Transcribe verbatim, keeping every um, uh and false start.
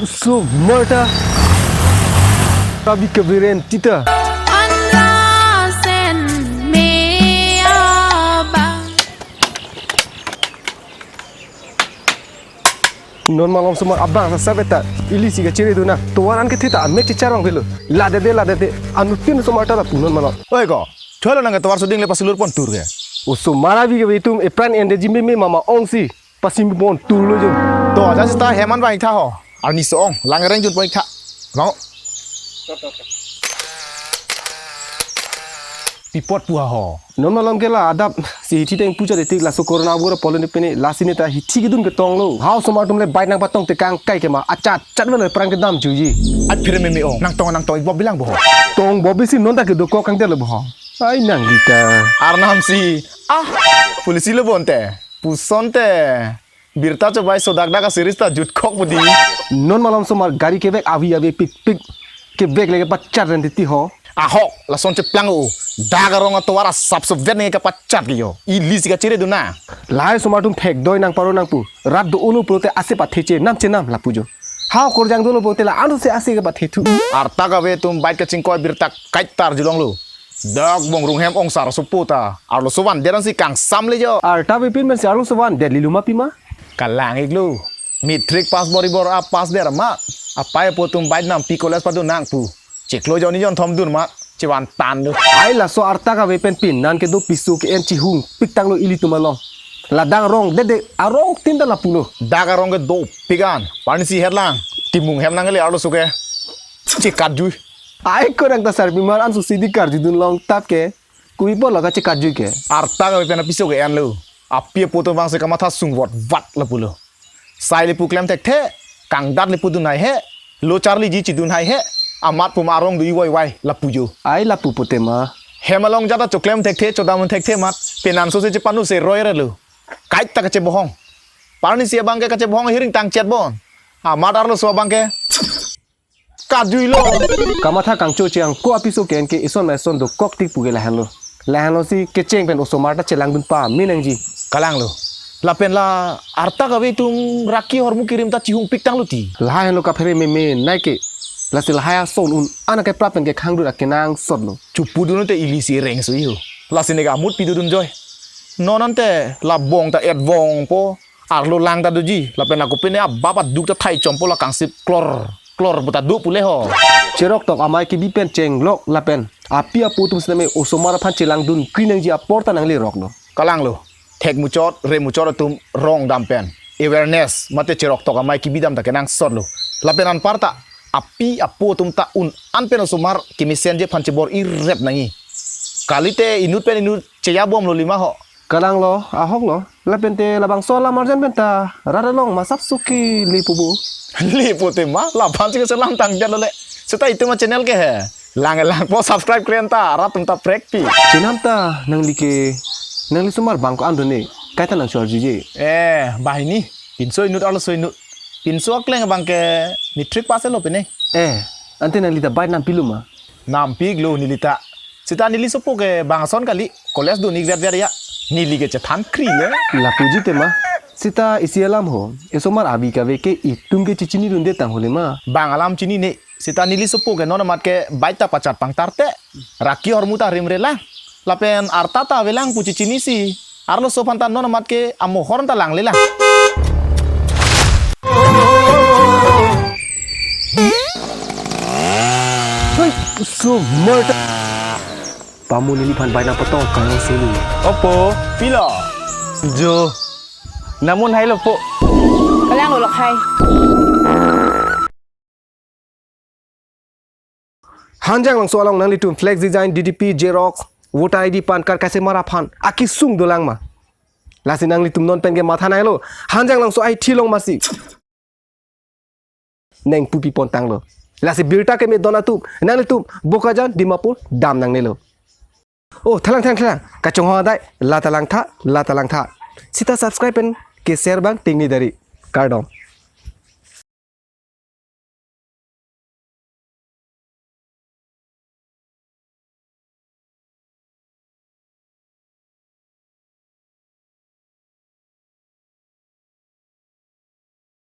So, Marta. Tabi keberen tita. Anra sen me abang. Non malom osomar abang sa sabeta. Ili si kachere dona. Tovar an ke thita amek chicharong avelo. Ladede, ladede. Anuttin osomar ta lapu non malom. Oi ko. Thoi lo nang ke tovar soding le pasilur pon tur ke. Osomar abi ke itum epran endeji meme mama ongsi. Pasim pon turlo jo. To, aja seta hem an bang tha ho. Arni so-ong, lang reng jun pon tha. Bang. Pi apot pu ha ho. Non malom ke la adap si hithi teng puja detik laso corona bura polo ne pene lasi ne ta hithi kedun ketong lo. Ha osomar atum le bike nangpatong tekang kai ke ma achat chat avelo epran kedam juji. Ai phere meme ong. Nangtong nangtong ik bob bilang bo ho. Tong bob si non ta kedo ko kangder lo bo ho. Ai nangli ta. Arnam si. Ah, police lo bonte. Pusonte. Birta chobai sodak dak a series ta jutkok budi. Non malom osomar gari kevek avi avi pik pik. Kevek leke pachat ren titi ho. Ahok, lason cheplang o. Dak arong atovar asap so vet ne kapachat ke jo. Ili si kachere dona. Lahai osomar atum thek doi nang paro nangpu. Rat do-olo pulote ase pathe chenam chenam lapu jo. Ha okorjang dolo pulote la anut se ase ke pathe thu. Arta kave atum bike kachingkoi birta kaitar julong lo. Dak bongrung hem ongsar sopo ta. Arloso vandet ansi kangsam le jo. Arta avepin pensi arloso vandet lilo ma pima. Kalang iklo. Matric pass bor ibor a pass der ma. Apei apo atum bike nampi college padu nangpu. Chiklo jonni jonthom dun ma. Chevan tan do. Ai laso arta kave pen pin nan kedo piso ke-en chihung piktang lo ilitum along. Ladak arong dede arong tin ta lapu lo. Dak arong ke dopik an. Parni si het lang. Timung hem nang le arloso ke. Chekat jui. Ai ko nang ta sarpimar an susi di karju dun long tap ke. Kui po lo kachekat jui ke. Arta kave pen apiso ke-en lo. Api apo atum abang si kamatha sung vot vat lapu lo. Sai le pu klem thekthe, kangdat le pu dun hai he, lo charliji chidun hai he, amat pum arong do-i wai wai lapu jo. Ai lapu pute ma. Hem along jata choklem thekthe, chodam thekthe mat, penan so se chepanu se roi re lo. Kait ta kachebohong. Parni si abang ke kachebohong hiring tang chet bon. Amat arloso abang ke. Kajui lo. Kamatha kangcho chiang ko apiso ke-en ke ison ma ison dokok tik pu ke lahenlo. Lahenlo si kecheng pen osomar ta chelang dun pame nangji. Kalang lo. Lapen la arta kave atum raki hormu kirim ta chihung piktang lo ti. Lahenlo kaphere meme nai ke. Lasi lahai ason un an ke prap pen ke khang dun akenangsot lo. Chupu dun te ili si reng so iho. Lasi ne ka amut pi dun joi. Non ante la bong ta et vong po. Arlo lang ta doji, lapen ako pene abap aduk ta thai chompo la kangsip klor, klor puta do pule ho. Cherok tok amei kebi pen chenglok lapen. Api apo atum sitame osomar aphan chelang dun kri nangji apor ta nanglerok lo. Kalang lo, thek muchot, re muchot atum rong dam pen. Awareness, mate cherok tok amei kebi dam ta kenangsot lo. Lapen anparta, api apo atum ta un an pen osomar kemesenji aphan chebor-i rep nangji. Kalite inut pen inut cheya bom lo lima ho. Kalang lo, ahok lo. Lapen te labangso alam arjan pen ta rat along masap suki lepo bo. Lepo te ma, laphan si keselam tang jat lo le. Seta itum a channel ke he. Lang lang po subscribe kre-en ta, rat atum ta prekpi. Chenam ta nangli ke, nangli osomar bang ko-an do ne. Kaita nang chor juje. Eh, banghini. Pinso inut arloso inut. Pinso akleng abang ke matric pass lo pene. Eh, ante nangli ta bike nampi lo ma. Nampi iklo neli ta. Seta neli sopo ke bang ason kali college dun ik vet vet ya. Neli ke chethan kri le. Lapuji te ma. Seta isi alam ho. Esomar abi kave ke itum ke chechini dunde tang ho le ma. Bang alam chinine. Seta neli sopo ke non amat ke bike ta pachat pangtar te. Raki hormu ta rimre lang. Lapen arta ta avelang pu chechinisi. Arloso aphan ta non amat ke amohor ta langle lang. Hei, osomar ta. Pamu neliphan bike nangpatong kang selu. Opo, pilo. Jo. Namun hai lo po. Kalang lo lok hai. Hanjanglangso along nanglitum flex design, D D P, Xerox, voter I D, PAN card kaise mara aphan akesung dolang ma. Lasi nanglitum non pen ke matha nanglo. Hanjanglangso ahithi along masi neng pupi pon tanglo. Lasi birta keme don atum nanglitum Bokajan Dimapur dam nangnelo. Oh, thalang, thalang, thalang. Kachonghong adai, la ta langtha, la ta langtha. Seta subscribe pen ke share bang tingni dari. Kardom.